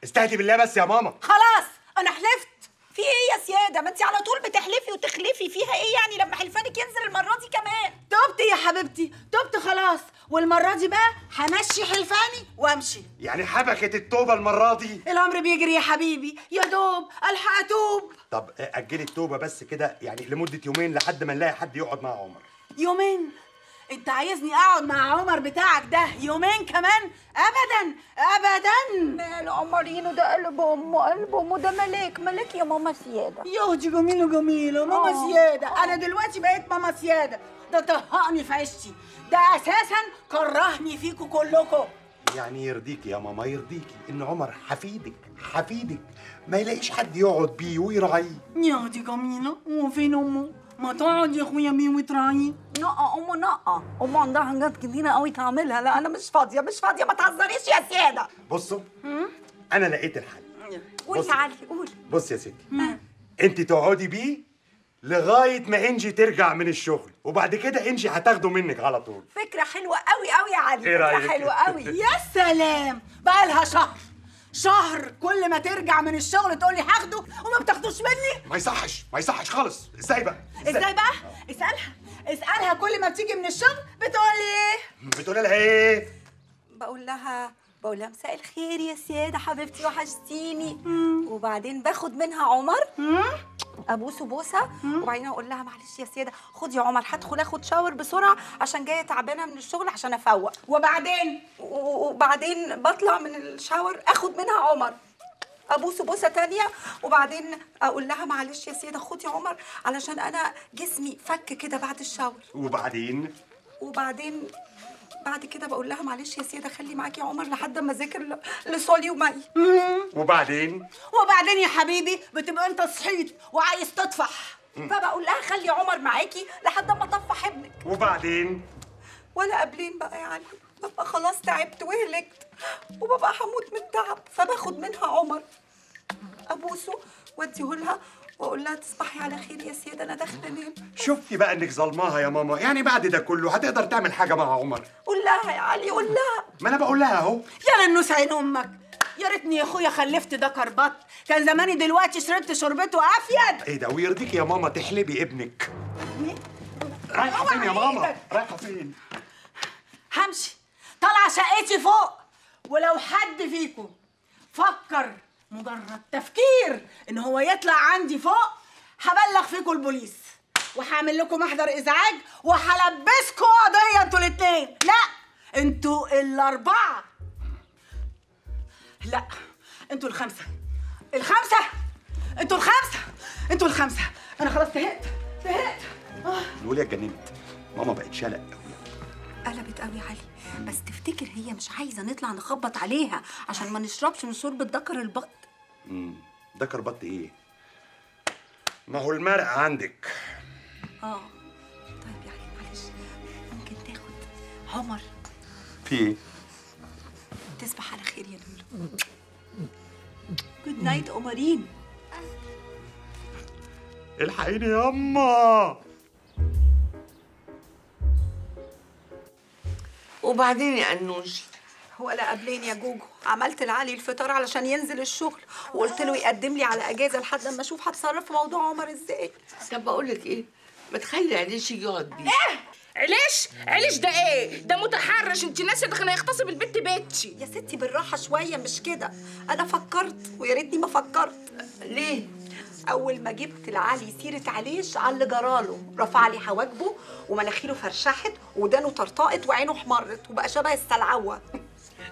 استهدي بالله بس يا ماما. خلاص انا حلفت. في ايه يا سيادة؟ ما انت على طول بتحلفي وتخلفي، فيها ايه يعني لما حلفانك ينزل المرة دي كمان؟ تبت يا حبيبتي، تبت خلاص، والمرة دي بقى همشي حلفاني وامشي. يعني حبكت التوبة المرة دي؟ العمر بيجري يا حبيبي، يا دوب الحق اتوب. طب اجلي التوبة بس كده يعني لمدة يومين لحد ما نلاقي حد يقعد مع عمر. يومين؟ انت عايزني اقعد مع عمر بتاعك ده يومين كمان؟ ابدا ابدا. مال عمرينو ده قلب امه، قلب امه ده ملاك، ملاك يا ماما سيادة. يا دي جميلة جميلة ماما سيادة. انا دلوقتي بقيت ماما سيادة، ده طهقني في عيشتي، ده اساسا كرهني فيكوا كلكم. يعني يرضيكي يا ماما، يرضيكي ان عمر حفيدك، حفيدك ما يلاقيش حد يقعد بيه ويراعيه؟ يا دي جميلة، وفين امه؟ ما تقعد يا اخويا بيه وتراعيه. نقى امه، نقى امه عندها حاجات كتيرة قوي تعملها. لا انا مش فاضية، مش فاضية، ما تهزريش يا سيادة. بصوا انا لقيت الحل. قول يا علي، قول. بص يا ستي، انت تقعدي بيه لغاية ما انجي ترجع من الشغل، وبعد كده انجي هتاخده منك على طول. فكرة حلوة قوي قوي يا علي. ايه رايك؟ فكرة حلوة قوي. يا سلام، بقى لها شهر، شهر كل ما ترجع من الشغل تقول لي هاخده وما بتاخدوش مني. ما يصحش، ما يصحش خالص. ازاي بقى؟ ازاي بقى؟ اسالها، اسالها كل ما بتيجي من الشغل بتقول لي ايه؟ بتقول لها ايه؟ بقول لها، بقول لها مساء الخير يا سيادة حبيبتي وحشتيني. وبعدين باخد منها عمر، ابوسه بوسه، وبعدين اقول لها معلش يا سيادة خدي يا عمر، هدخل اخد شاور بسرعة عشان جاية تعبانة من الشغل عشان افوق. وبعدين؟ وبعدين بطلع من الشاور اخد منها عمر، ابوسه بوسه تانية، وبعدين اقول لها معلش يا سيادة خدي عمر علشان انا جسمي فك كده بعد الشاور. وبعدين؟ وبعدين بعد كده بقول لها معلش يا سيادة خلي معاكي عمر لحد ما اذاكر لصولي ومي. وبعدين؟ وبعدين يا حبيبي بتبقى انت صحيت وعايز تطفح، فبقول لها خلي عمر معاكي لحد ما اطفح ابنك. وبعدين؟ ولا قبلين بقى يا علي، ببقى خلاص تعبت وهلكت وببقى هموت من التعب، فباخد منها عمر ابوسه واديهولها واقول لها تصبحي على خير يا سيادة انا داخله انام. شفتي بقى انك ظلماها يا ماما، يعني بعد ده كله هتقدر تعمل حاجة مع عمر؟ قول لها يا علي، قول لها. ما انا بقول لها اهو. يا ننوس عين امك، يا ريتني يا اخويا خلفت ده كربط، كان زماني دلوقتي شربت شربته افيد. ايه ده؟ ويرضيك يا ماما تحلبي ابنك؟ رايحة فين يا ماما؟ رايحة فين؟ همشي، طالعه شقتي فوق، ولو حد فيكم فكر مجرد تفكير ان هو يطلع عندي فوق هبلغ فيكم البوليس، وهعمل لكم محضر ازعاج، وهلبسكم قضية انتوا الاثنين. لا انتوا الاربعة، لا انتوا الخمسة، الخمسة، انتوا الخمسة، انتوا الخمسة. انا خلاص زهقت، زهقت. الوليه اتجننت، ماما بقت شلق قوي، قلبت قوي يا علي. بس تفتكر هي مش عايزه نطلع نخبط عليها عشان ما نشربش من شوربة دكر البط؟ دكر بط ايه؟ ما هو المرق عندك. طيب يعني معلش ممكن تاخد عمر؟ في ايه؟ تصبح على خير يا لولو. good night قمرين. الحقيني ياما. وبعدين يا أنوش؟ ولا قبلين يا جوجو، عملت لعلي الفطار علشان ينزل الشغل، وقلت له يقدم لي على اجازه لحد اما اشوف هتصرف في موضوع عمر ازاي. طب بقول لك ايه، ما تخلي عليش يجي يقعد بيه. ايه عليش؟ عليش ده ايه؟ ده متحرش، انت ناسيه ده كان هيغتصب البت بيتشي. يا ستي بالراحة شوية، مش كده، انا فكرت ويا ريتني ما فكرت. ليه؟ اول ما جبت لعلي سيره عليش على اللي جراله، رفع لي حواجبه ومناخيره فرشحت ودانه طرطقت وعينه احمرت وبقى شبه السلعوه.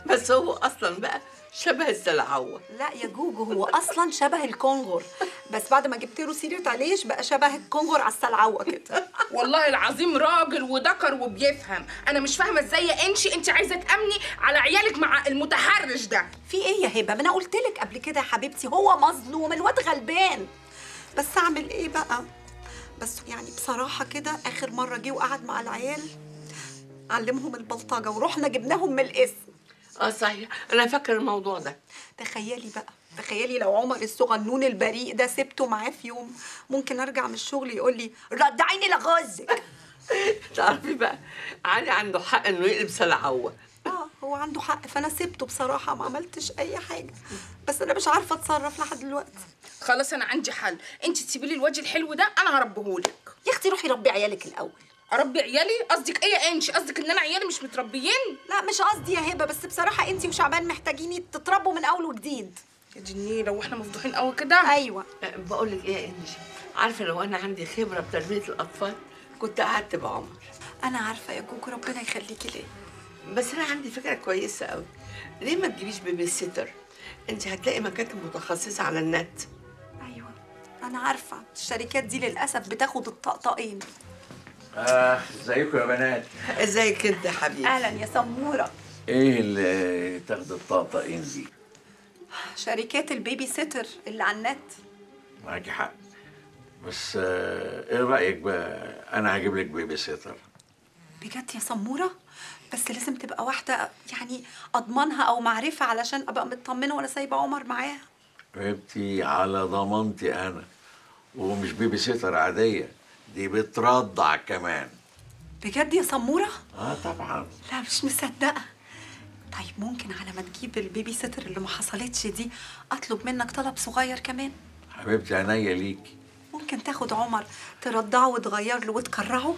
بس هو اصلا بقى شبه السلعوه. لا يا جوجو هو اصلا شبه الكونغر، بس بعد ما جبت له سيره عليش بقى شبه الكونغر على السلعوه كده. والله العظيم راجل وذكر وبيفهم. انا مش فاهمه ازاي يا انشي انت عايزه تامني على عيالك مع المتحرش ده. في ايه يا هبه؟ ما انا قلت لك قبل كده يا حبيبتي هو مظلوم، الواد غلبان، بس اعمل ايه بقى؟ بس يعني بصراحة كده اخر مرة جه وقعد مع العيال علمهم البلطجه ورحنا جبناهم من القسم. صحيح انا فاكره الموضوع ده. تخيلي بقى، تخيلي لو عمر الصغنون البريء ده سبته معاه في يوم، ممكن ارجع من الشغل يقول لي ردعيني لغزك. تعرفي بقى علي عنده حق انه يقلب سلعوه. هو عنده حق، فانا سبته بصراحة، ما عملتش اي حاجة، بس انا مش عارفه اتصرف لحد دلوقتي. خلاص انا عندي حل، انت تسيبي لي الواد الحلو ده انا هربيهولك. يا اختي روحي ربي عيالك الاول. اربي عيالي؟ قصدك ايه يا انشي؟ قصدك ان انا عيالي مش متربيين؟ لا مش قصدي يا هبه، بس بصراحة انت وشعبان محتاجين تتربوا من اول وجديد. يا دي النيله، واحنا مفضوحين قوي كده. ايوه. بقول لك ايه يا انجي، عارفه لو انا عندي خبره بتربيه الاطفال كنت قعدت بعمر. انا عارفه يا كوكو، ربنا يخليكي ليا. بس انا عندي فكرة كويسة قوي، ليه ما تجيبيش baby sitter؟ انت هتلاقي مكاتب متخصصة على النت. ايوه انا عارفه الشركات دي للاسف بتاخد الطقطقين. ازيكم يا بنات؟ ازيك انت يا حبيبي؟ اهلا يا سمورة. ايه اللي تاخد الطقطقين دي؟ شركات ال baby sitter اللي على النت. معاكي حق، بس ايه رايك بقى انا هجيب لك baby sitter؟ بجد يا سمورة؟ بس لازم تبقى واحدة يعني اضمنها او معرفة علشان ابقى مطمنه وانا سايبه عمر معاها. حبيبتي على ضمانتي انا، ومش baby sitter عادية، دي بترضع كمان. بجد يا سمورة؟ اه طبعا. لا مش مصدقه. طيب ممكن على ما تجيب ال baby sitter اللي ما حصلتش دي اطلب منك طلب صغير كمان؟ حبيبتي عينيا ليكي. ممكن تاخد عمر ترضعه وتغير له وتكرهه؟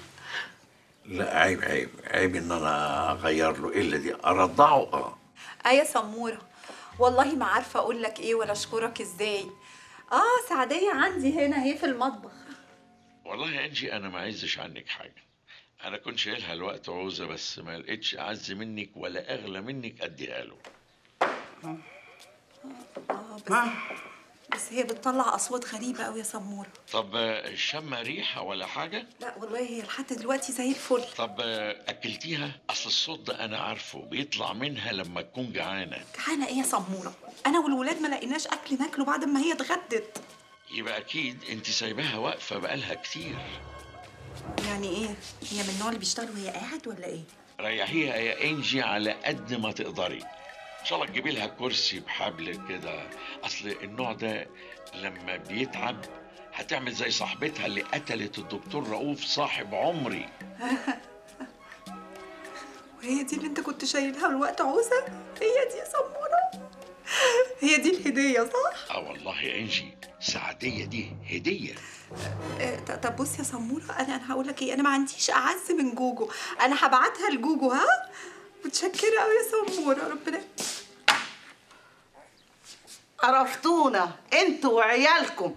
لا عيب عيب عيب ان انا اغير له، الا دي ارضعه. اه يا سمورة والله ما عارفه اقول لك ايه ولا اشكرك ازاي. سعديه عندي هنا اهي في المطبخ. والله يا انجي انا ما عايزش عنك حاجة، انا كنت شايلها الوقت عوزه، بس ما لقيتش اعز منك ولا اغلى منك اديها له. بس هي بتطلع اصوات غريبة قوي يا سمورة. طب شم ريحه ولا حاجة؟ لا والله هي لحد دلوقتي زي الفل. طب اكلتيها؟ اصل الصوت ده انا عارفه بيطلع منها لما تكون جعانة. جعانة ايه يا سمورة؟ انا والولاد ما لقيناش اكل ناكله بعد ما هي اتغدت. يبقى اكيد انت سايباها واقفة بقالها كتير. يعني ايه؟ هي من النوع اللي بيشتغل وهي قاعد ولا ايه؟ ريحيها يا انجي على قد ما تقدري، ان شاء الله تجيبي لها كرسي بحبل كده، اصل النوع ده لما بيتعب هتعمل زي صاحبتها اللي قتلت الدكتور رؤوف صاحب عمري. وهي دي اللي انت كنت شايلها الوقت عوزه؟ هي دي يا سمورة؟ هي دي الهدية صح؟ اه والله يا انجي سعديه دي هديه. طب بص يا سمورة، انا هقول لك ايه، انا ما عنديش اعز من جوجو، انا هبعتها لجوجو. ها؟ متشكره قوي يا سمورة، ربنا. عرفتونا انتوا وعيالكم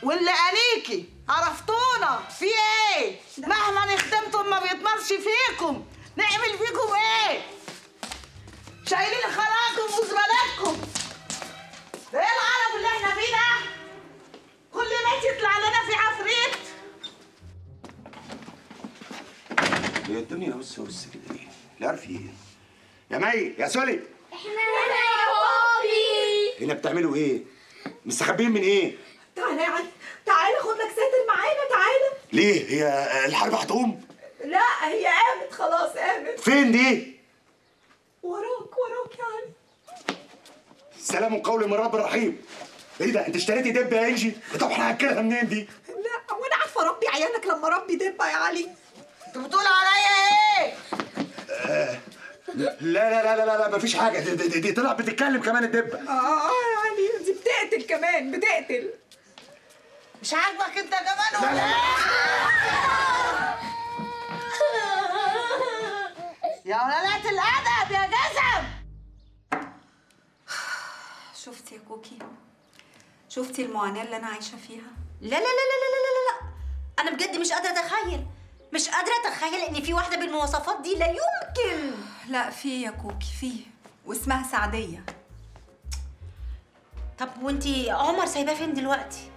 واللي قاليكي، عرفتونا في ايه؟ مهما نخدمتم ما بيطمرش فيكم، نعمل فيكم ايه؟ شايلين خراكم وزبالاتكم. ده ايه القرف اللي احنا فيه ده؟ كل بيت يطلع لنا في عفريت. هي الدنيا هس هس كده ليه؟ لا عارف ايه؟ يا مي يا سولي، احنا هنا يا بابي. هنا بتعملوا ايه؟ مستخبيين من ايه؟ تعالى يا علي، تعالى خد لك ساتر معانا، تعالى. ليه؟ هي الحرب هتقوم؟ لا هي قامت خلاص، قامت. فين دي؟ وراك وراك يا علي. سلام قول من رب رحيم. ايه ده؟ انت اشتريتي دبه يا انجي؟ طب احنا هناكلها منين دي؟ لا وانا عارفه اربي عيالك لما اربي دبه يا علي. انت بتقول عليا ايه؟ لا لا لا لا لا مفيش حاجة، دي طلع بتتكلم كمان الدبة. اه يا علي دي بتقتل كمان، بتقتل. مش عاجبك انت كمان ولا ايه؟ يا ولادة الادب يا جزم. شفتي يا كوكي؟ شفتي المعاناة اللي انا عايشه فيها؟ لا لا لا لا لا لا لا، انا بجد مش قادرة اتخيل، مش قادرة اتخيل ان في واحدة بالمواصفات دي، لا يمكن. لا في يا كوكي، في، واسمها سعديه. طب وانتي عمر سايباه فين دلوقتي؟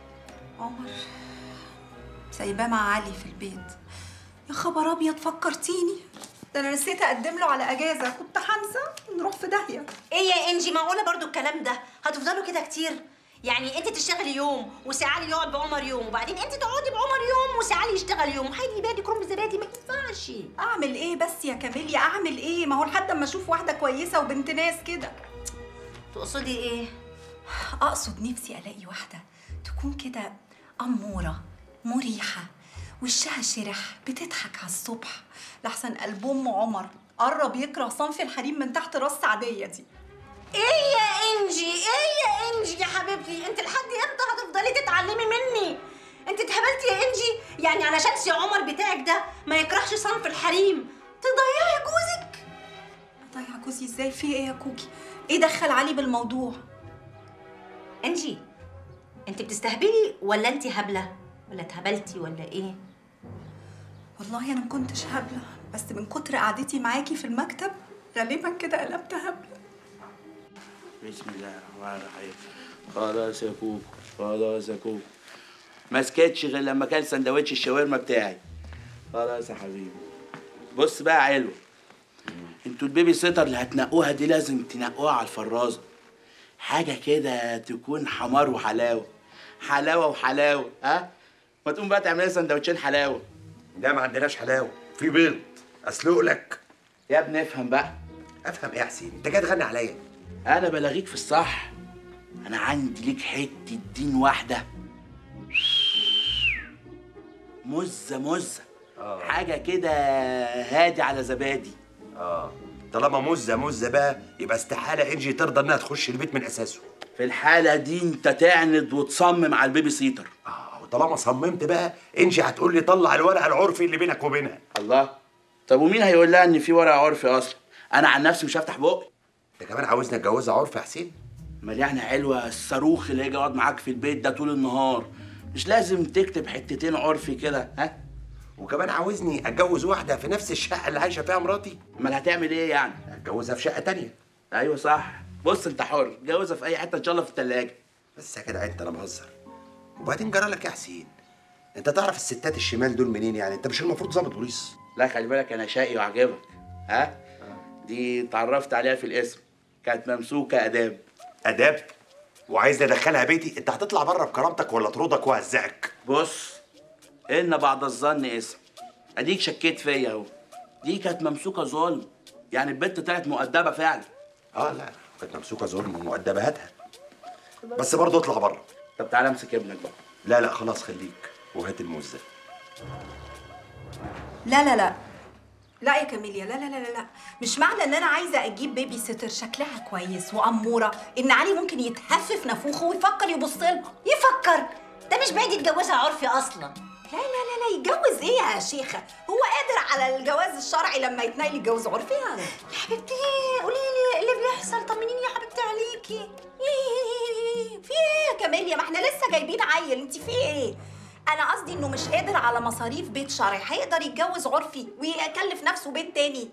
عمر سايباه مع علي في البيت. يا خبر ابيض فكرتيني، ده انا نسيت اقدم له على اجازه، كنت هنسى نروح في داهية. ايه يا انجي معقولة برضو الكلام ده؟ هتفضلوا كده كتير؟ يعني انت تشتغلي يوم وسعالي يقعد بعمر يوم، وبعدين انت تقعدي بعمر يوم وسعالي يشتغل يوم، وحيدي بادي كرنب زبادي، ما ينفعش. اعمل ايه بس يا كاميليا؟ اعمل ايه؟ ما هو لحد اما اشوف واحدة كويسة وبنت ناس كده. تقصدي ايه؟ اقصد نفسي الاقي واحدة تكون كده اموره مريحه، وشها شرح، بتضحك على الصبح، لحسن قلب ام عمر قرب يكره صنف الحريم من تحت راس سعديه دي. ايه يا انجي؟ ايه يا انجي يا حبيبتي؟ انت لحد امتى هتفضلي تتعلمي مني؟ انت اتهبلتي يا انجي؟ يعني علشان سي عمر بتاعك ده ما يكرهش صنف الحريم تضيعي جوزك؟ اضيع جوزي ازاي؟ في ايه يا كوكي؟ ايه دخل علي بالموضوع؟ انجي انت بتستهبلي ولا انت هبلة ولا اتهبلتي ولا ايه؟ والله انا ما كنتش هبلة، بس من كتر قعدتي معاكي في المكتب غالبا كده قلبت هبلة. بسم الله الرحمن الرحيم. خلاص يا كوكو، خلاص يا كوكو، ما سكتش غير لما كان سندوتش الشاورما بتاعي. خلاص يا حبيبي. بص بقى يا علو، انتوا ال baby sitter اللي هتنقوها دي لازم تنقوها على الفرازه، حاجة كده تكون حمار وحلاوة، حلاوة وحلاوة. ها؟ ما تقوم بقى تعمل لنا سندوتشين حلاوة. لا ما عندناش حلاوة، في بيض اسلق لك. يا ابني افهم بقى. افهم ايه يا حسين؟ انت جاي تغني عليا؟ انا بلاغيك في الصح. انا عندي ليك حتة دين واحدة مزه مزه. حاجة كده هادي على زبادي. طالما مزه مزه بقى يبقى استحالة انجي ترضى انها تخش البيت من اساسه. في الحالة دي انت تعند وتصمم على ال baby sitter. وطالما صممت بقى انجي هتقول لي طلع الورق العرفي اللي بينك وبينها. الله، طب ومين هيقول لها ان في ورق عرفي اصلا؟ انا عن نفسي مش هفتح بقي. انت كمان عاوزني اتجوزها عرف يا حسين؟ امال يعني علوه الصاروخ اللي هيجي يقعد معاك في البيت ده طول النهار مش لازم تكتب حتتين عرفي كده؟ ها؟ وكمان عاوزني اتجوز واحدة في نفس الشقة اللي عايشه فيها مراتي؟ امال هتعمل ايه يعني؟ اتجوزها في شقه تانية. ايوه صح. بص انت حر، اتجوزها في اي حتة ان شاء الله في الثلاجة. بس يا جدع انت، انا بهزر. وبعدين جرى لك يا حسين، انت تعرف الستات الشمال دول منين يعني؟ انت مش المفروض ظابط بوليس؟ لا خلي بالك انا شقي وعجبك. ها؟ دي اتعرفت عليها في القسم، كانت ممسوكه اداب. اداب؟ وعايزني ادخلها بيتي؟ انت هتطلع بره بكرامتك ولا اطردك وهزقك؟ بص، ان بعد الظن اسم. اديك شكيت فيا اهو. دي كانت ممسوكه ظلم، يعني البت طلعت مؤدبة فعلا. لا كانت ممسوكه ظلم ومؤدبه، هاتها. بس برضه اطلع بره. طب تعالى امسك ابنك بقى. لا لا خلاص خليك، وهات المزة. لا لا لا لا يا كاميليا، لا لا لا لا، مش معنى ان انا عايزه اجيب baby sitter شكلها كويس واموره ان علي ممكن يتهفف نافوخه ويفكر يبص لها. يفكر؟ ده مش بعيد يتجوزها عرفي اصلا. لا لا لا لا، يتجوز ايه يا شيخه؟ هو قادر على الجواز الشرعي لما يتنقل يتجوز عرفي يعني؟ يا حبيبتي قولي لي اللي بيحصل، طمنيني يا حبيبتي عليكي. في ايه يا كاميليا؟ ما احنا لسه جايبين عيل، انت في ايه؟ أنا قصدي إنه مش قادر على مصاريف بيت شرعي، هيقدر يتجوز عرفي ويكلف نفسه بيت تاني؟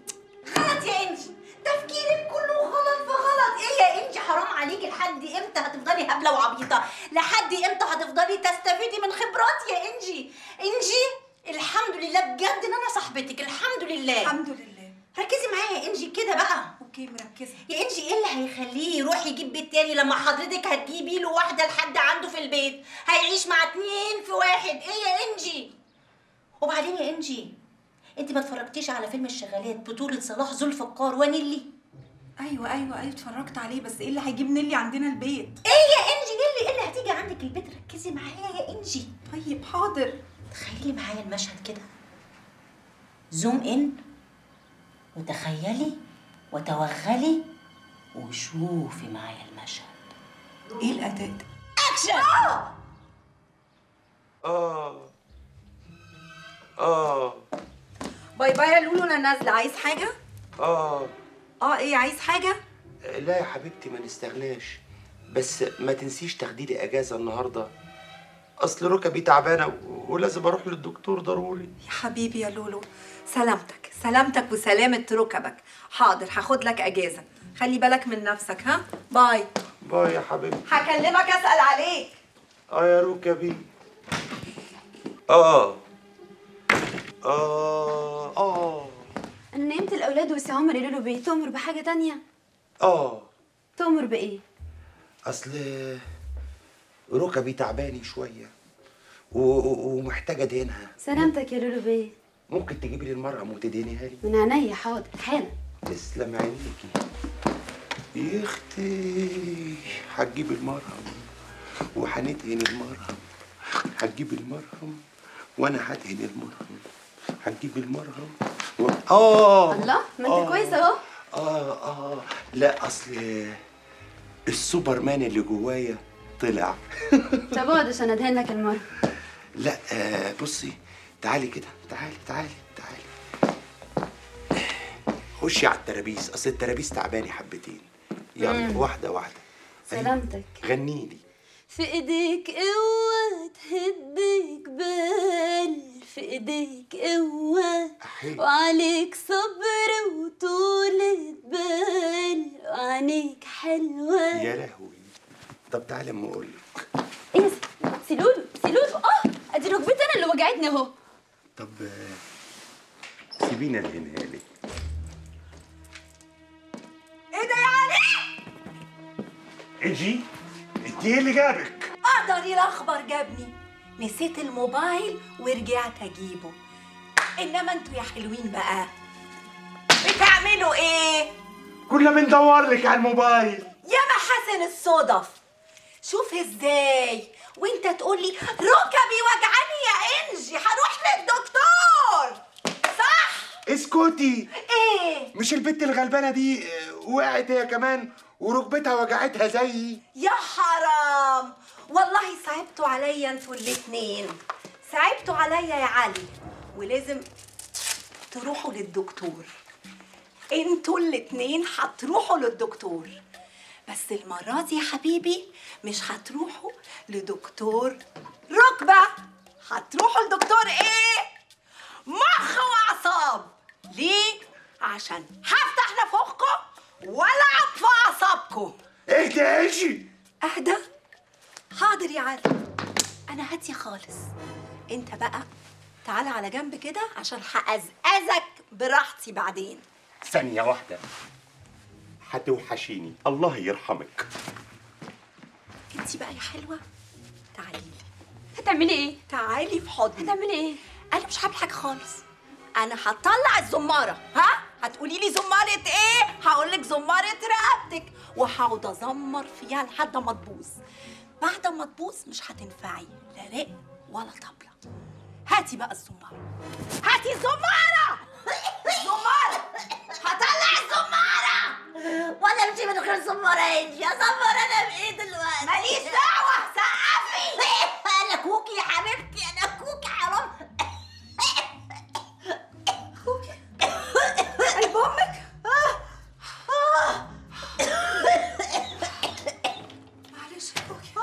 غلط يا إنجي، تفكيرك كله غلط في غلط. إيه يا إنجي حرام عليكي، لحد إمتى هتفضلي هبلة وعبيطة؟ لحد إمتى هتفضلي تستفيدي من خبراتي يا إنجي؟ إنجي الحمد لله بجد إن أنا صاحبتك، الحمد لله. الحمد لله. ركزي معايا يا إنجي كده بقى. okay مركزة. يا إنجي إيه اللي هيخليه يروح يجيب بيت تاني لما حضرتك هتجيبي له واحدة لحد عنده في البيت؟ هيعيش مع 2 في 1، إيه يا إنجي؟ وبعدين يا إنجي أنت ما اتفرجتيش على فيلم الشغالات بطولة صلاح ذو الفقار ونيلي؟ أيوه أيوه أيوه اتفرجت عليه، بس إيه اللي هيجيب نيلي عندنا البيت؟ إيه يا إنجي نيلي؟ إيه اللي هتيجي عندك البيت؟ ركزي معايا يا إنجي. طيب حاضر. تخيلي معايا المشهد كده، zoom in، وتخيلي وتوغلي وشوفي معايا المشهد. ايه الاداء ده؟ اكشن. bye bye يا لولو، انا نازله. عايز حاجة؟ ايه عايز حاجة؟ لا يا حبيبتي ما نستغناش، بس ما تنسيش تاخدي لي اجازه النهارده، اصل ركبي تعبانة ولازم اروح للدكتور ضروري. يا حبيبي يا لولو، سلامتك سلامتك وسلامة ركبك. حاضر هاخد لك اجازه، خلي بالك من نفسك. ها bye bye يا حبيبتي، هكلمك اسال عليك. يا ركبي. انا نيمت الاولاد وسي عمر يقولوا له بيه تؤمر بحاجة تانية؟ تؤمر بايه؟ اصل ركبي تعباني شوية ومحتاجة ادهنها. سلامتك يا لولو بيه. ممكن تجيبي لي المرهم وتدهنيها لي؟ من عينيا حاضر حالا. تسلم عينيكي يا اختي. هتجيب المرهم وهندهن المرهم، هتجيب المرهم وانا هدهن المرهم، هتجيب المرهم الله، ما انت كويس اهو. لا اصل السوبرمان اللي جوايا طلع. طب اقعد عشان ادهن لك المرة. لا بصي، تعالي كده، تعالي تعالي تعالي، خشي على الترابيز، اصل الترابيز تعبانة حبتين. يلا واحدة واحدة. سلامتك. غنيلي. في ايديك قوة تهد جبال، في ايديك قوة وعليك صبر وطولة بال، وعينيك حلوة. يا لهوي. طب تعالي اما اقول لك. ايه سيلولو سيلولو، ادي ركبتي انا اللي وجعتني اهو. طب سيبينا ادهنها لك. ايه ده يا علي؟ انجي، انت ايه اللي جابك؟ قدري الاخبر جابني، نسيت الموبايل ورجعت اجيبه. انما انتوا يا حلوين بقى بتعملوا ايه؟ كنا بندور لك على الموبايل. يا محاسن الصدف، شوف ازاي وانت تقول لي ركبي وجعاني يا انجي هروح للدكتور، صح؟ اسكتي. ايه؟ مش البت الغلبانه دي وقعت هي كمان وركبتها وجعتها زيي؟ يا حرام، والله صعبتوا عليا انتوا الاتنين، صعبتوا عليا يا علي، ولازم تروحوا للدكتور. انتوا الاتنين هتروحوا للدكتور، بس المرة دي يا حبيبي مش هتروحوا لدكتور ركبة، هتروحوا لدكتور ايه؟ مخ واعصاب. ليه؟ عشان هفتح نافوخكم والعب في اعصابكم. اهدى يا انجي. اهدى؟ حاضر يا علي، انا هادية خالص. انت بقى تعالى على جنب كده عشان هأزأزك براحتي بعدين. ثانية واحدة، هتوحشيني، الله يرحمك. انتي بقى يا حلوة تعالي لي. هتعملي ايه؟ تعالي في حضني. هتعملي ايه؟ انا مش هعمل حاجة خالص، انا هطلع الزماره. ها؟ هتقولي لي زماره ايه؟ هقول لك زماره رقبتك، وهقعد ازمر فيها لحد ما تبوظ. بعد ما تبوظ مش هتنفعي لا رق ولا طبله. هاتي بقى الزماره، هاتي الزماره، الزماره، هطلع الزماره. وانا امشي من غير زماره يا انجي؟ ازمر انا بايه دلوقتي؟ ماليش دعوه، سقفي. انا كوكي يا حبيبتي، انا كوكي، حرام. كوكي قلب امك. معلش يا كوكي.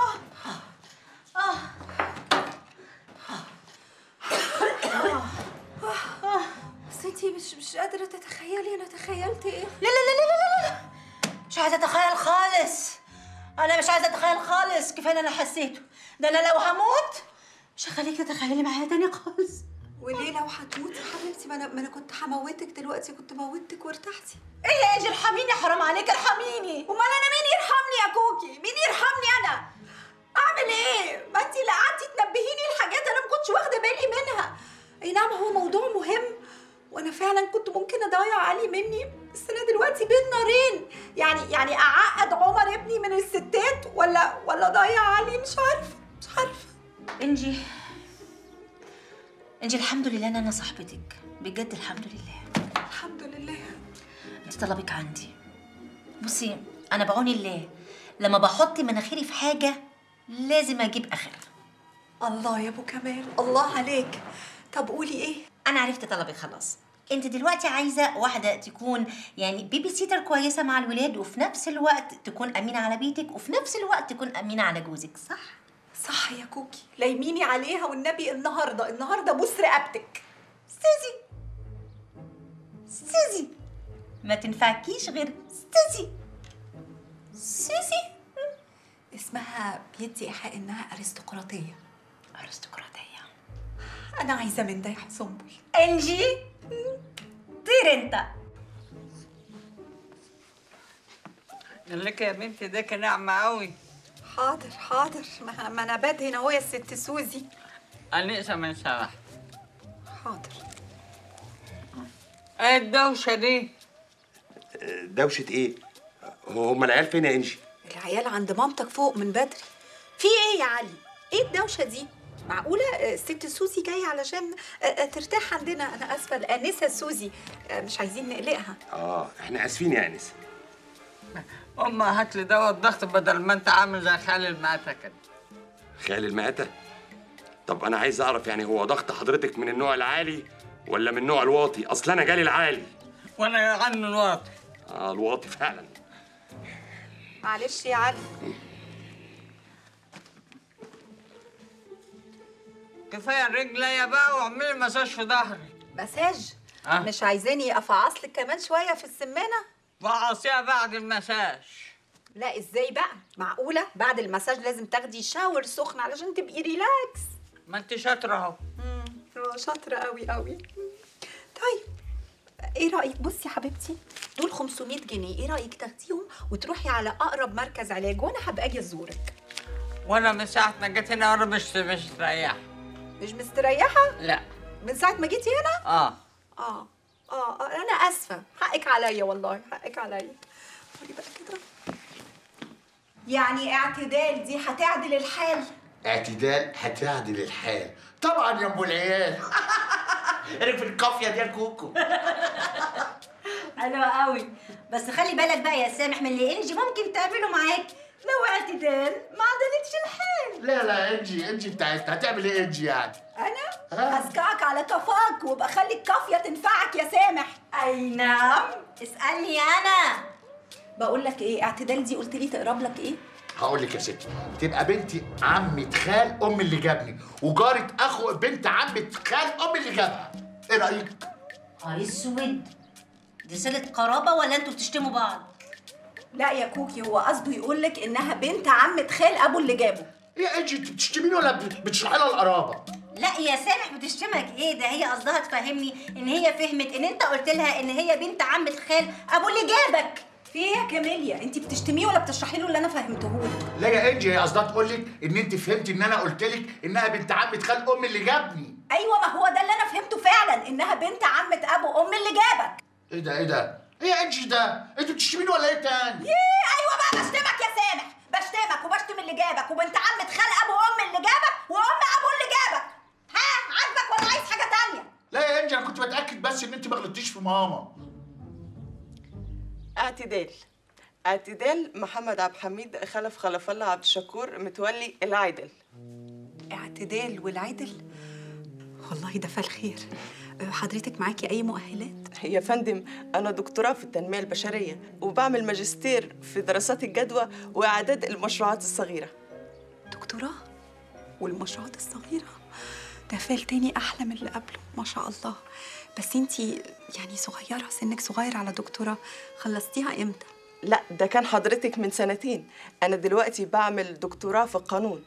بس انتي مش قادرة تتخيلي انا تخيلت ايه. لا لا لا لا لا، مش عايزة اتخيل خالص، انا مش عايزة اتخيل خالص، كفاية اللي انا حسيته ده. انا لو هموت مش هخليكي تتخيلي معايا تاني خالص. وليه لو هتموتي يا حبيبتي؟ ما انا كنت هموتك دلوقتي، كنت موتك وارتحتي. ايه يا انجي؟ ارحميني، حرام عليك، ارحميني. امال انا مين يرحمني يا كوكي؟ مين يرحمني انا؟ اعمل ايه؟ ما انتي اللي قعدتي تنبهيني لحاجات انا ما كنتش واخده بالي منها. اي نعم هو موضوع مهم وانا فعلا كنت ممكن اضيع علي مني، بس انا دلوقتي بين نارين، يعني اعقد عمر ابني من الستات ولا اضيع علي؟ مش عارفه، مش عارفه. انجي، انجي الحمد لله ان انا صاحبتك، بجد الحمد لله. الحمد لله. انت طلبك عندي. بصي انا بعون الله لما بحط مناخيري في حاجة لازم اجيب اخرها. الله يا ابو كمال، الله عليك. طب قولي ايه؟ انا عرفت طلبك خلاص. انت دلوقتي عايزه واحدة تكون يعني baby sitter كويسة مع الولاد، وفي نفس الوقت تكون امينه على بيتك، وفي نفس الوقت تكون امينه على جوزك، صح؟ صح يا كوكي، ليميني عليها والنبي النهارده، النهارده بوس رقبتك. سوزي سوزي ما تنفعكيش غير سوزي. سوزي اسمها بيدي ايحاء انها ارستقراطيه. ارستقراطيه. انا عايزه من ده يا سنبل. انجي طير انت. قال لك يا بنتي ده كان ناعمة قوي. حاضر حاضر، ما انا بدهن اهو يا ست سوزي. أنقصة من سمحت. حاضر. ايه الدوشة دي؟ دوشة ايه؟ هما العيال فين يا انجي؟ العيال عند مامتك فوق من بدري. في ايه يا علي؟ ايه الدوشة دي؟ معقولة الست سوزي جاية علشان ترتاح عندنا؟ انا اسفه، الانسة سوزي مش عايزين نقلقها. احنا اسفين يا انسه. امها هات لي دواء الضغط بدل ما انت عامل زي خال المقاتة كده. خال المقاتة؟ طب انا عايز اعرف يعني هو ضغط حضرتك من النوع العالي ولا من النوع الواطي؟ اصل انا جالي العالي. وانا عنه الواطي. الواطي فعلا. معلش يا علي. كفاية رجليا بقى واعملي مساج في ظهري. مساج؟ مش عايزاني افعصلك كمان شوية في السمانه؟ فعصيها بعد المساج. لا ازاي بقى؟ معقولة بعد المساج لازم تاخدي shower سخن علشان تبقي relax. ما انت شاطرة اهو. شاطرة قوي قوي. طيب ايه رايك؟ بصي يا حبيبتي دول 500 جنيه، ايه رايك تاخديهم وتروحي على اقرب مركز علاج وانا هبقى اجي ازورك. وانا من ساعة ما جيت هنا وانا مش مستريحه. مش مستريحه؟ لا. من ساعة ما جيتي هنا؟ اه انا اسفه، حقك عليا والله، حقك عليا. قولي بقى كده. يعني اعتدال دي هتعدل الحال؟ اعتدال هتعدل الحال طبعا يا ام العيال. ايه في القافيه دي يا كوكو؟ حلوة قوي، بس خلي بالك بقى يا سامح من اللي انجي ممكن تعمله معاك لو اعتدال ما عدلتش الحال. لا لا انجي بتاعتنا هتعمل ايه انجي يعني؟ انا هسكعك على كفاك وابقى خلي الكافيه تنفعك يا سامح. اي نعم، اسالني انا. بقول لك ايه، اعتدال دي قلت لي تقرب لك ايه؟ هقول لك يا ستي، تبقى بنتي عمة خال ام اللي جابني، وجارة اخو بنت عمة خال ام اللي جابها. ايه رايك؟ نهار اسود، دي صلة قرابة ولا انتوا بتشتموا بعض؟ لا يا كوكي، هو قصده يقول لك انها بنت عمة خال ابو اللي جابه. ايه يا انجي، انت بتشتميني ولا بتشرحي لها القرابة؟ لا يا سامح بتشتمك ايه؟ ده هي قصدها تفهمني ان هي فهمت ان انت قلت لها ان هي بنت عمة خال ابو اللي جابك. في ايه يا كاميليا؟ انت بتشتميه ولا بتشرحي له اللي انا فهمته لك؟ لا يا انجي، هي قصدها تقول لك ان انت فهمتي ان انا قلت لك انها بنت عمة خال ام اللي جابني. ايوه، ما هو ده اللي انا فهمته فعلا، انها بنت عمة ابو ام اللي جابك. ايه ده ايه ده؟ ايه يا انجي ده؟ انتوا بتشتميني ولا ايه تاني؟ ييه ايوه بقى بشتمك يا سامح، بشتمك وبشتم اللي جابك وبنت عمة خال ابو ام اللي جابك وام ابو اللي جابك. ها عاجبك ولا عايز حاجة تانية؟ لا يا انجي، انا كنت بتاكد بس ان انت ما غلطتيش في ماما. اعتدال، اعتدال محمد عبد الحميد خلف خلف الله عبد الشكور متولي العدل. اعتدال والعدل؟ والله ده فالخير. حضرتك معاكي اي مؤهلات؟ يا فندم انا دكتوراه في التنمية البشرية وبعمل ماجستير في دراسات الجدوى واعداد المشروعات الصغيرة. دكتوراه والمشروعات الصغيرة؟ ده فال تاني احلى من اللي قبله ما شاء الله. بس انتي يعني صغيرة، سنك صغير على دكتوراه، خلصتيها امتى؟ لا ده كان حضرتك من سنتين، انا دلوقتي بعمل دكتوراه في القانون.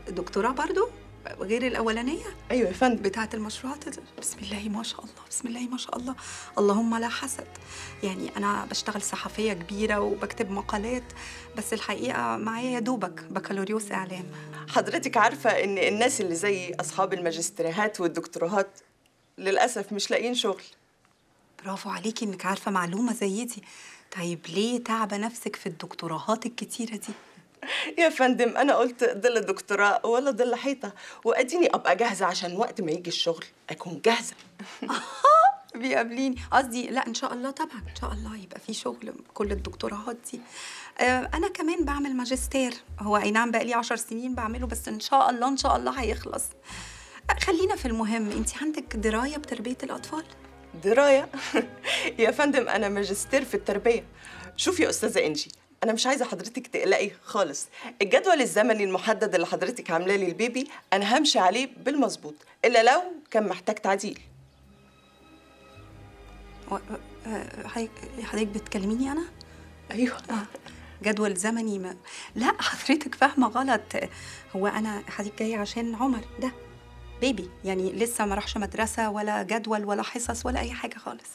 دكتوراه برضو؟ غير الاولانية؟ ايوه يا فندم، بتاعه المشروعات. بسم الله ما شاء الله، بسم الله ما شاء الله، اللهم لا حسد. يعني انا بشتغل صحفية كبيرة وبكتب مقالات، بس الحقيقة معايا يا دوبك بكالوريوس اعلام. حضرتك عارفه ان الناس اللي زي اصحاب الماجستيرات والدكتوراهات للاسف مش لاقيين شغل. برافو عليكي انك عارفه معلومة زي دي. طيب ليه تعبه نفسك في الدكتوراهات الكتيرة دي؟ يا فندم انا قلت ظل دكتوراه ولا ظل حيطة، واديني ابقى جاهزة عشان وقت ما يجي الشغل اكون جاهزة. بيقابليني قصدي. لا ان شاء الله طبعا، ان شاء الله يبقى في شغل كل الدكتوراهات دي. انا كمان بعمل ماجستير، هو اي نعم بقى لي 10 سنين بعمله، بس ان شاء الله ان شاء الله هيخلص. خلينا في المهم، انت عندك دراية بتربيه الاطفال؟ دراية؟ يا فندم انا ماجستير في التربية. شوفي يا استاذه انجي، أنا مش عايزة حضرتك تقلقي خالص، الجدول الزمني المحدد اللي حضرتك عاملاه للبيبي أنا همشي عليه بالمظبوط، إلا لو كان محتاج تعديل. حضرتك بتكلميني أنا؟ أيوه. جدول زمني ما... لا حضرتك فاهمة غلط، هو أنا حضرتك جاية عشان عمر ده بيبي، يعني لسه ما راحش مدرسة ولا جدول ولا حصص ولا أي حاجة خالص.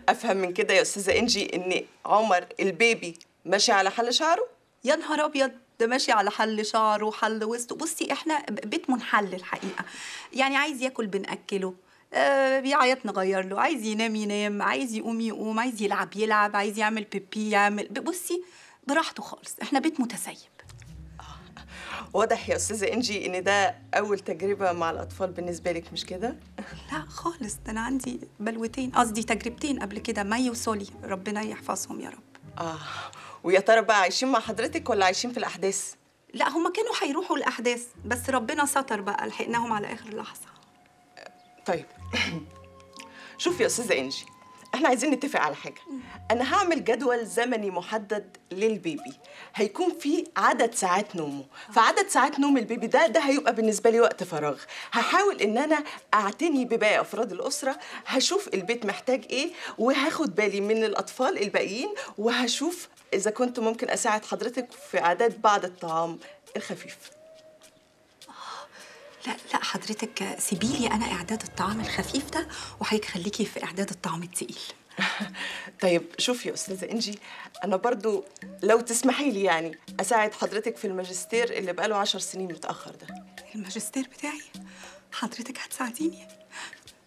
أفهم من كده يا أستاذة إنجي إن عمر البيبي ماشي على حل شعره؟ يا نهار أبيض، ده ماشي على حل شعره وحل وسطه. بصي إحنا بيت منحل الحقيقة، يعني عايز ياكل بنأكله، بيعيط نغير له، عايز ينام ينام، عايز يقوم يقوم، عايز يلعب يلعب، عايز يعمل بيبي يعمل. بصي براحته خالص، إحنا بيت متسيب. واضح يا استاذه انجي ان ده اول تجربه مع الاطفال بالنسبة لك، مش كده؟ لا خالص، ده انا عندي بلوتين، قصدي تجربتين قبل كده، مي وسولي، ربنا يحفظهم يا رب. ويا ترى بقى عايشين مع حضرتك ولا عايشين في الاحداث؟ لا هما كانوا هيروحوا الاحداث، بس ربنا ستر بقى، لحقناهم على اخر لحظة. طيب شوفي يا استاذه انجي، احنا عايزين نتفق على حاجة. انا هعمل جدول زمني محدد للبيبي، هيكون فيه عدد ساعات نومه، فعدد ساعات نوم البيبي ده هيبقى بالنسبة لي وقت فراغ. هحاول ان انا اعتني بباقي افراد الاسرة، هشوف البيت محتاج ايه، وهاخد بالي من الاطفال الباقيين، وهشوف اذا كنت ممكن اساعد حضرتك في اعداد بعض الطعام الخفيف. لا لا حضرتك سيبيلي انا اعداد الطعام الخفيف ده، وحضرتك خليكي في اعداد الطعام التقيل. طيب شوفي يا استاذه انجي، انا برضو لو تسمحي لي يعني اساعد حضرتك في الماجستير اللي بقاله 10 سنين متاخر ده. الماجستير بتاعي؟ حضرتك هتساعديني؟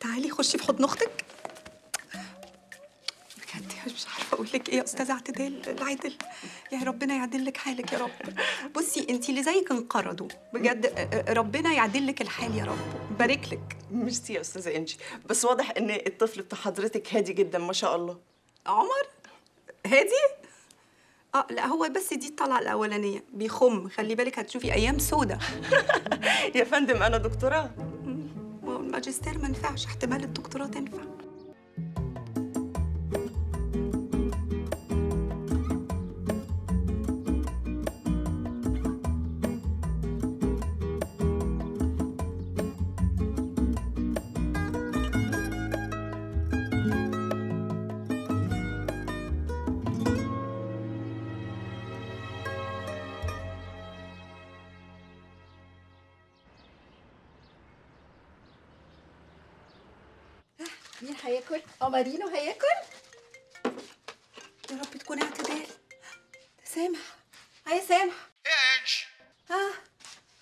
تعالي خشي في حضن اختك. بجد مش عارفه اقول لك ايه يا استاذه اعتدال العدل، يا ربنا يعدل لك حالك يا رب. بصي انت اللي زيك انقرضوا بجد، ربنا يعدل لك الحال يا رب، بارك لك. ميرسي يا استاذه انجي، بس واضح ان الطفل بتاع حضرتك هادي جدا ما شاء الله. عمر هادي؟ لا هو بس دي الطلعة الاولانية بيخم، خلي بالك هتشوفي ايام سودة. يا فندم انا دكتوراه. والماجستير ما نفعش، احتمال الدكتوراه تنفع. مين هياكل؟ قمرينو هياكل؟ يا رب تكون اعتدال. سامح، هيا سامح. ايه يا انجي؟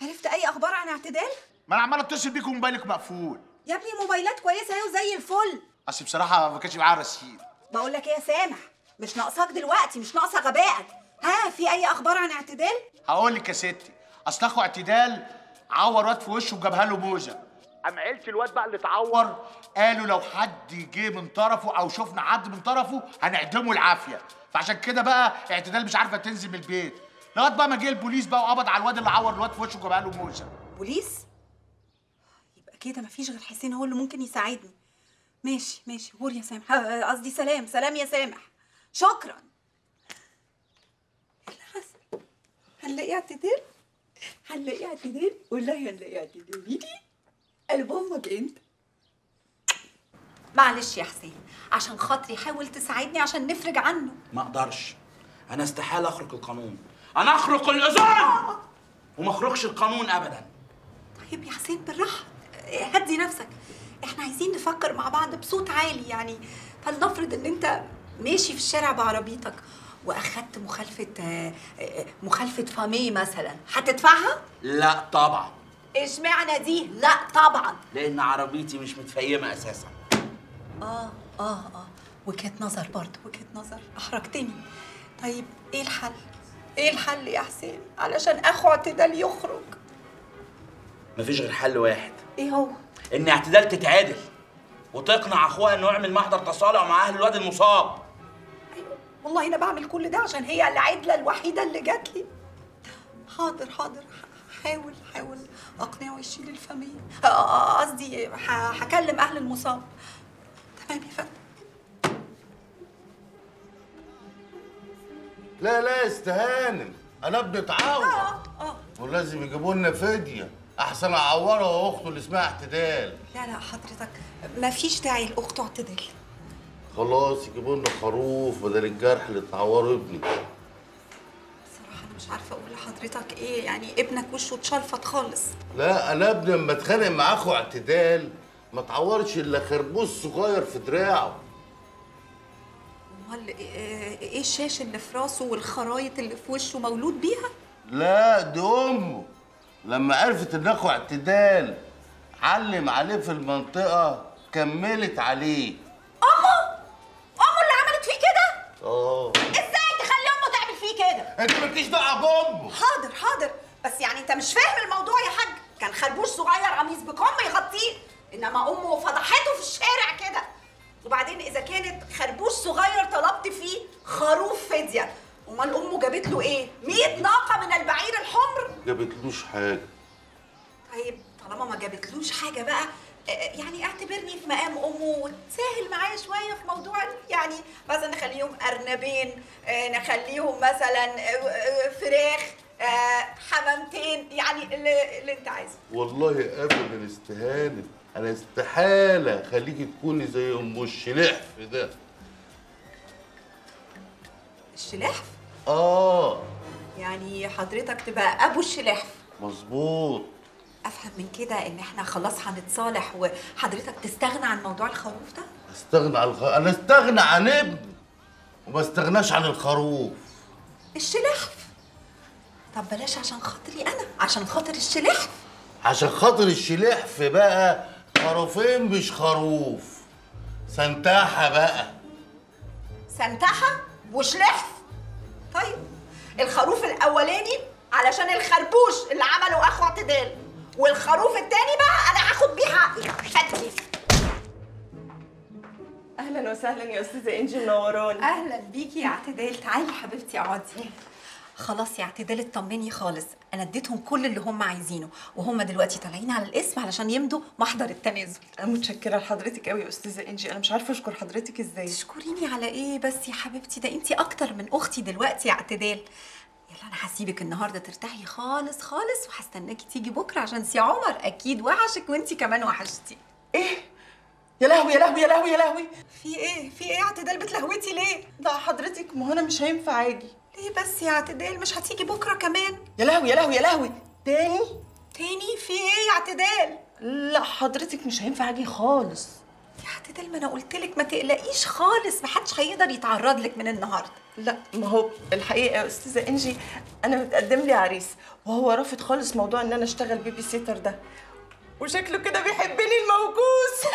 عرفت اي اخبار عن اعتدال؟ ما انا عمال اتصل بيك وموبايلك مقفول. يا ابني موبايلات كويسة اهي وزي الفل. اصل بصراحة ما كانش معايا رصيد. بقول لك ايه يا سامح، مش ناقصاك دلوقتي، مش ناقصه غبائك. ها في اي اخبار عن اعتدال؟ هقول لك يا ستي، اصل اخو اعتدال عور واد في وشه وجابها له موزة. قام عيلة الواد بقى اللي اتعور قالوا لو حد جه من طرفه او شفنا حد من طرفه هنعدمه العافية، فعشان كده بقى اعتدال مش عارفه تنزل من البيت لغاية بقى ما جه البوليس بقى وقبض على الواد اللي عور الواد في وشه وجابها له موزة. بوليس؟ يبقى كده مفيش غير حسين هو اللي ممكن يساعدني. ماشي ماشي، غور يا سامح، قصدي سلام، سلام يا سامح، شكرا. اللي حصل؟ هنلاقي اعتدال؟ هنلاقي اعتدال؟ والله هنلاقي اعتدال. قلب امك انت. معلش يا حسين، عشان خاطري حاول تساعدني عشان نفرج عنه. ما اقدرش، انا استحالة اخرق القانون، انا اخرق الاذون وما اخرقش القانون ابدا. طيب يا حسين بالراحة، هدي نفسك، احنا عايزين نفكر مع بعض بصوت عالي. يعني فلنفرض ان انت ماشي في الشارع بعربيتك واخدت مخالفة فامي مثلا، هتدفعها؟ لا طبعا. اشمعنى دي؟ لا طبعا، لان عربيتي مش متفيمه اساسا. وجهة نظر برضه، وجهة نظر، احرجتني. طيب ايه الحل؟ ايه الحل يا حسين علشان اخو اعتدال يخرج؟ مفيش غير حل واحد. ايه هو؟ ان اعتدال تتعدل وتقنع اخوها انه يعمل محضر تصالح مع اهل الواد المصاب. ايوه والله انا بعمل كل ده عشان هي العدله الوحيدة اللي جات لي. حاضر حاضر، حاول اقنعه يشيل الفاميه، قصدي هكلم اهل المصاب. تمام يا فندم. لا لا استهانم، انا ابني اتعور ولازم يجيبوا لنا فدية، احسن اعوره واخته اللي اسمها اعتدال. لا لا حضرتك ما فيش داعي لاخته اعتدال. خلاص يجيبوا لنا خروف بدل الجرح اللي اتعوره ابني. بصراحة انا مش عارفه اقول لحضرتك ايه، يعني ابنك وشه اتشلفط خالص. لا انا ابني لما اتخانق مع اخو اعتدال ما اتعورش الا خربوش صغير في دراعه. امال ايه الشاش اللي في راسه والخرايط اللي في وشه مولود بيها؟ لا دي امه لما عرفت ان اخو اعتدال علم عليه في المنطقة كملت عليه. امه؟ امه اللي عملت فيه كده؟ اه. ازاي تخلي امه تعمل فيه كده؟ انت مالكيش دعوه بامه. حاضر حاضر، بس يعني انت مش فاهم الموضوع يا حاج. كان خربوش صغير قميص بكم يغطيه، انما امه فضحته في الشارع كده. وبعدين اذا كانت خربوش صغير طلبت فيه خروف فدية، امال امه جابت له ايه؟ 100 ناقة من البعير الحمر؟ جابتلوش حاجة. طيب طالما ما جابتلوش حاجة بقى، يعني اعتبرني في مقام امه وتساهل معايا شوية في موضوع، يعني مثلا نخليهم ارنبين، نخليهم مثلا فراخ، حمامتين، يعني اللي انت عايزه. والله ابدا استهانة، انا استحالة اخليكي تكوني زي ام الشلحف ده. الشلحف؟ اه يعني حضرتك تبقى ابو الشلحف. مظبوط. افهم من كده ان احنا خلاص هنتصالح وحضرتك تستغنى عن موضوع الخروف ده؟ استغنى عن انا استغنى عن ابني وما استغناش عن الخروف. الشلحف؟ طب بلاش عشان خاطري انا، عشان خاطر الشلحف. عشان خاطر الشلحف بقى خروفين مش خروف. سنتاحه بقى. سنتاحه وشلحف؟ طيب الخروف الاولاني علشان الخربوش اللي عمله اخو اعتدال، والخروف التاني بقى انا هاخد بيه حقي. خدني. اهلا وسهلا يا استاذه انجي، منوراني. اهلا بيكي يا اعتدال، تعالي حبيبتي اقعدي. خلاص يا اعتدال اطمني خالص، انا اديتهم كل اللي هم عايزينه، وهم دلوقتي طالعين على الاسم علشان يمضوا محضر التنازل. انا متشكره لحضرتك قوي يا استاذه انجي، انا مش عارفه اشكر حضرتك ازاي. تشكريني على ايه بس يا حبيبتي، ده انتي اكتر من اختي دلوقتي يا اعتدال. يلا انا هسيبك النهارده ترتاحي خالص خالص، وهستناكي تيجي بكره عشان سي عمر اكيد وحشك وانتي كمان وحشتي. ايه؟ يا لهوي يا لهوي يا لهوي يا لهوي، في ايه؟ في ايه يا اعتدال بتلهوتي ليه؟ لا حضرتك ما هو انا مش هينفع اجي. ليه بس يا اعتدال؟ مش هتيجي بكره كمان؟ يا لهوي يا لهوي يا لهوي، تاني؟ تاني؟ في ايه يا اعتدال؟ لا حضرتك مش هينفع اجي خالص. يا اعتدال ما انا قلت لك ما تقلقيش خالص، محدش هيقدر يتعرض لك من النهارده. لا ما هو الحقيقة يا استاذه انجي انا متقدم لي عريس، وهو رافض خالص موضوع ان انا اشتغل baby sitter ده، وشكله كده بيحبني الموكوس.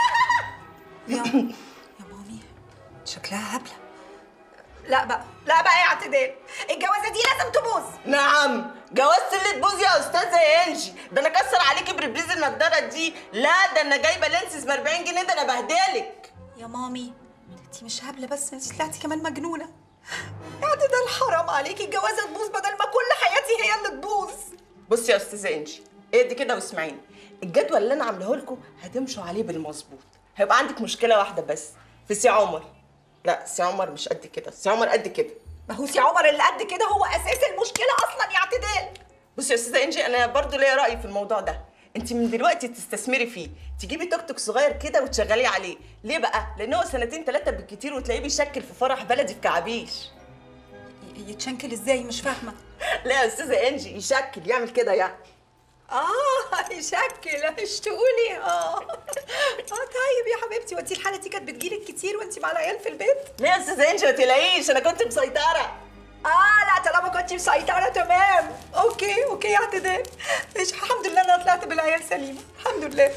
يا مامي شكلها هبلة. لا بقى لا بقى يا اعتدال، الجوازه دي لازم تبوظ. نعم جوازة اللي تبوظ يا استاذه انجي؟ ده انا كسر عليكي بربريز النضارة دي. لا ده انا جايبه lenses ب 40 جنيه، ده انا بهدلك. يا مامي انتي مش هبلة بس، انتي طلعتي كمان مجنونة. يا اعتدال حرام عليكي، الجوازه تبوظ بدل ما كل حياتي هي اللي تبوظ. بصي يا استاذه انجي اهدي كده واسمعيني، الجدول اللي انا عاملاه لكم هتمشوا عليه بالمظبوط. هيبقى عندك مشكلة واحدة بس في سي عمر. لا سي عمر مش قد كده، سي عمر قد كده. ما هو سي عمر اللي قد كده هو اساس المشكلة اصلا يا اعتدال. بصي يا استاذه انجي انا برضو ليا راي في الموضوع ده، انت من دلوقتي تستثمري فيه، تجيبي توك توك صغير كده وتشغليه عليه. ليه بقى؟ لان هو 2 3 بالكتير وتلاقيه بيشكل في فرح بلدي في كعبيش. يتشنكل ازاي؟ مش فاهمه. لا يا استاذه انجي يشكل، يعمل كده يعني. يشكل، مش تقولي. طيب يا حبيبتي، وانتي الحالة دي كانت بتجيلك كتير وانتي مع العيال في البيت؟ لا يا استاذه انجي ما تقلقيش، انا كنت مسيطرة. لا طالما كنتي مسيطرة تمام. okay okay يا اعتدال، ماشي الحمد لله انا طلعت بالعيال سليمة، الحمد لله.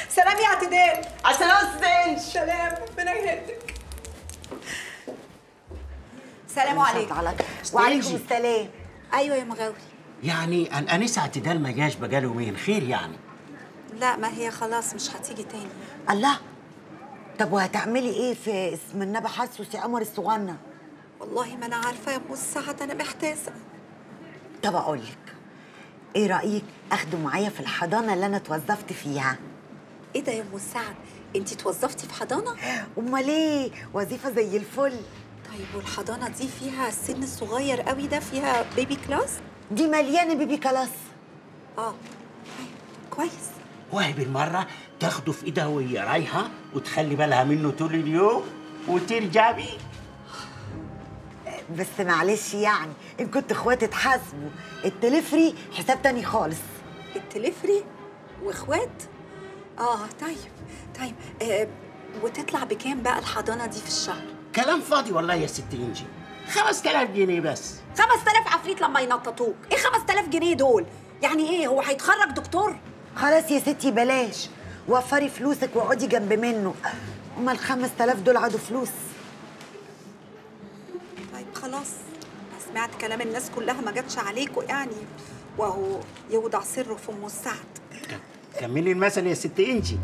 سلام يا اعتدال. على السلامة يا استاذه انجي. سلام، ربنا يهديك. سلام عليكم. وعليكم السلام. ايوه يا مغاوري. يعني الانسة اعتدال ما جاش بقاله يومين، خير يعني؟ لا ما هي خلاص مش هتيجي تاني. الله، طب وهتعملي ايه في اسم النبي حسو سي قمر الصغنن؟ والله ما انا عارفه يا ام السعد، انا محتاسه. طب اقول لك ايه رايك اخده معايا في الحضانة اللي انا اتوظفت فيها؟ ايه ده يا ام السعد، انت اتوظفتي في حضانة؟ امال ايه، وظيفة زي الفل. طيب والحضانه دي فيها السن الصغير قوي ده، فيها baby class؟ دي مليانة baby class. طيب كويس. وهي بالمرة تاخده في ايدها وهي رايحة وتخلي بالها منه طول اليوم وترجع بيه. بس معلش يعني ان كنت اخواتي اتحاسبوا، التلفري حساب تاني خالص. التلفري واخوات؟ طيب طيب. وتطلع بكام بقى الحضانة دي في الشهر؟ كلام فاضي والله يا ست انجي، 5000 جنيه بس. 5000 عفريت لما ينططوك، ايه 5000 جنيه دول؟ يعني ايه هو هيتخرج دكتور؟ خلاص يا ستي بلاش، وفري فلوسك واقعدي جنب منه. امال 5000 دول عادوا فلوس؟ طيب خلاص، انا سمعت كلام الناس كلها ما جاتش عليكم يعني، وهو يوضع سره في ام السعد. كملي المثل يا ست انجي.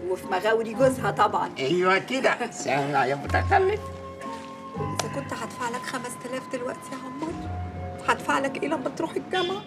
وفي مغاوري جوزها طبعا. ايوه كده، سامع يا متخلف. اذا كنت هدفع لك 5000 دلوقتي يا عمار، هدفع لك ايه لما تروح الجامعة؟